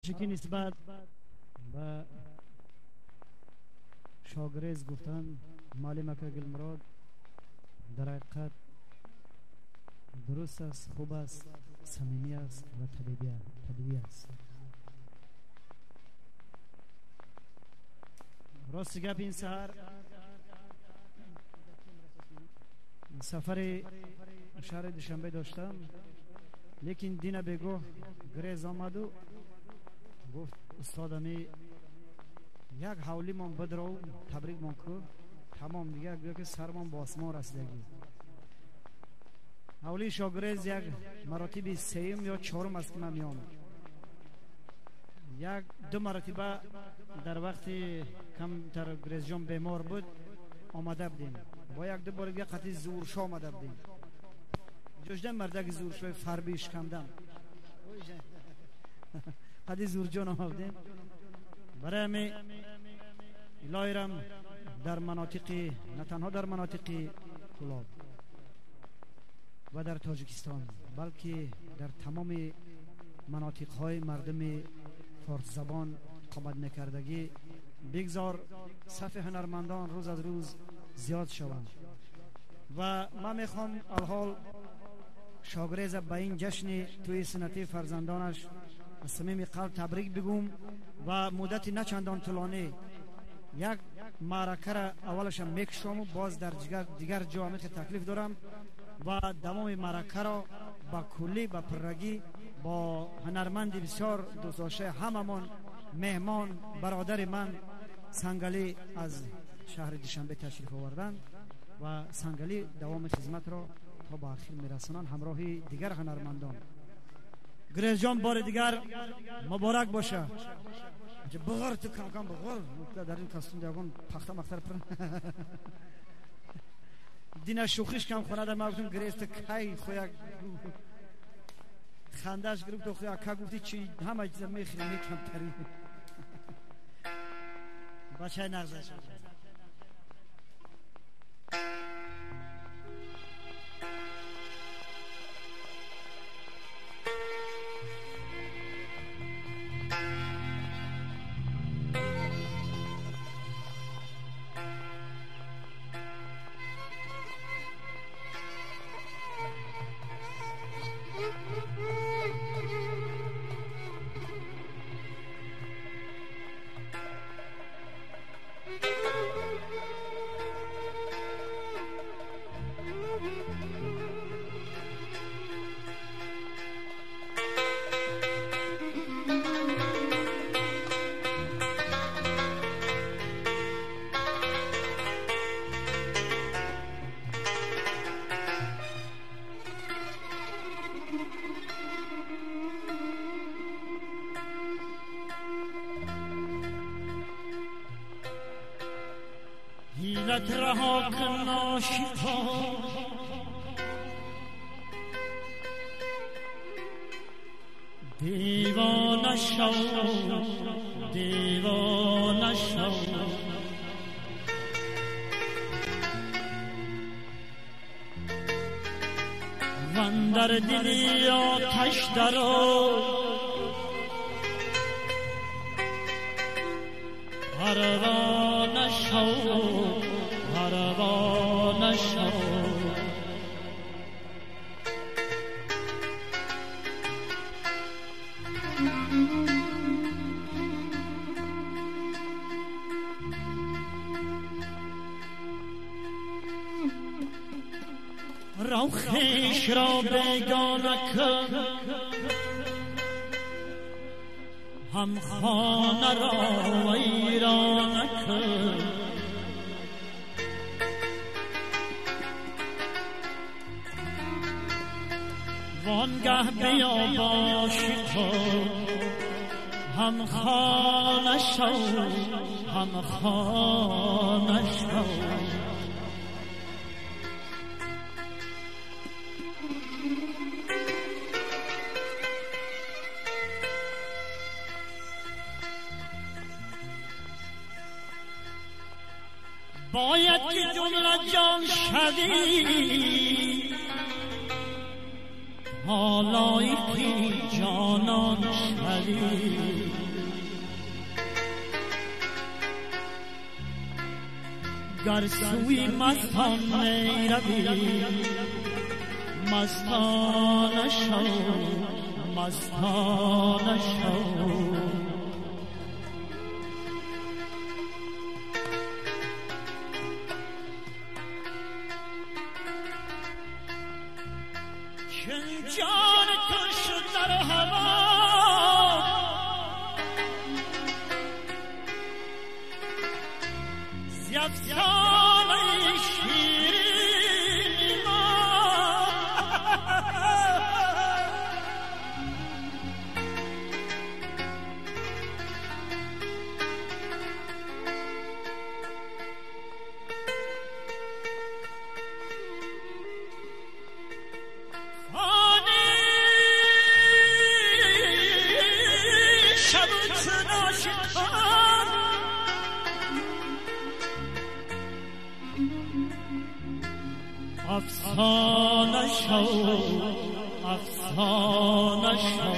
Ки нисбат ба Шогрез гуфтан муаллим ака Гулмурод дар ҳақиқат дуруст аст, хуб аст, самимӣ аст ва табиӣ аст. Рости гап, ин саҳар сафари шаҳри Душанбе доштам, лекин дина бегоҳ Грез омаду гуфт: устодами, як ҳавлимон бидров, табрикмон ку, тамом, дигар гӯё ки сармон ба осмон расидагӣ. Ҳавлии Шогрез як маротиби сеюм ё чорум аст, ки ман меом. Як ду маротиба дар вақти камтар Грезҷон бемор буд, омада будем, бо як ду бори дига қатъи Зууршо омада будем. Ҷождан мардаки Зууршои фарби шикамдам қади Зурҷон омада будем. Барои ҳами илоҳирам дар манотиқи, на танҳо дар манотиқи Кӯлоб ва дар Тоҷикистон, балки дар тамоми манотиқҳои мардуми форсзабон қомат мекардагӣ, бигзор сафи ҳунармандон рӯз аз рӯз зиёд шаванд. Ва ман мехоҳам алҳол Шогреза ба ин ҷашни тӯи суннатии фарзандонаш аз самими қалб табрик бигӯм ва муддати на чандон тӯлонӣ як маъракара аввалаша мекушому боз дар дигар ҷо ҳамин хел таклиф дорам ва давоми маъракаро ба куллӣ, ба пуррагӣ бо ҳунарманди бисёр дӯстдоштаи ҳамамон, меҳмон, бародари ман Сангалӣ аз шаҳри Душанбе ташриф оварданд ва Сангалӣ давоми хизматро то ба ахир мерасонанд ҳамроҳи дигар ҳунармандон. Грезҷон, бори дигар муборак боша. Буғор, ту камкам буғор, дар ин костюм ягон пахта махтар пур. Дина шӯхиш кам хонада, ман гуфтам: Грез, ту кай хояк хандаш гирифт, хуя ка гуфти чи ҳама чиза мехӯри, мекамтари бачаи нағзаш. ҳилат раҳо кун, ошиқо, девона шав, девона шав. Вандар дили оташ даро парвона шав, парвона шав. رو خویش را بیگانه کن، هم خانه را ویرانه کن. وانگه بیا باشی تو هم خانه شو، هم خانه شو. باید که جمله جان شوی تا لایقی جانان شوی. گر سوی مستان می روی مستانه شو، مستانه شو. چون جان تو شد در هوا، ز افسانه شیرین ما. افسانه شو، افسانه شو.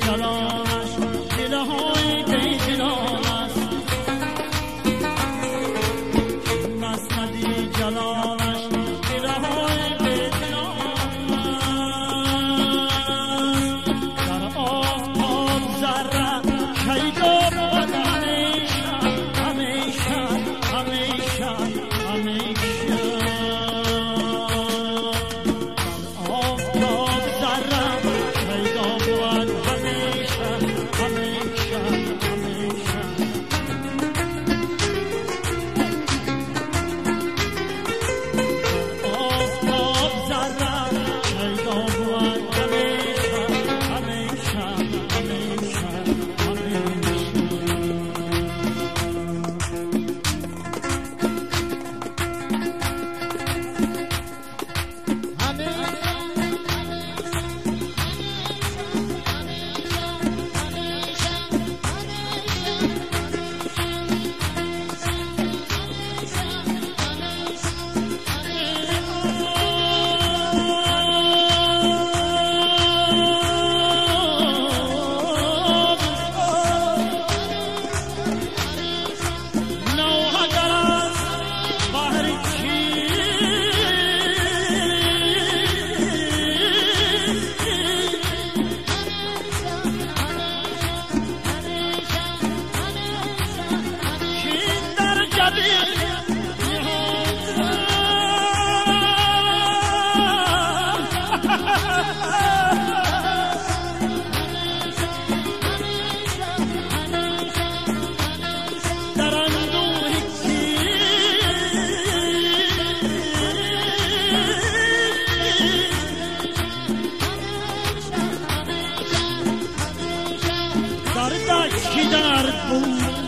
جلالش دلهای بی جلال است. دردش کی درد بود.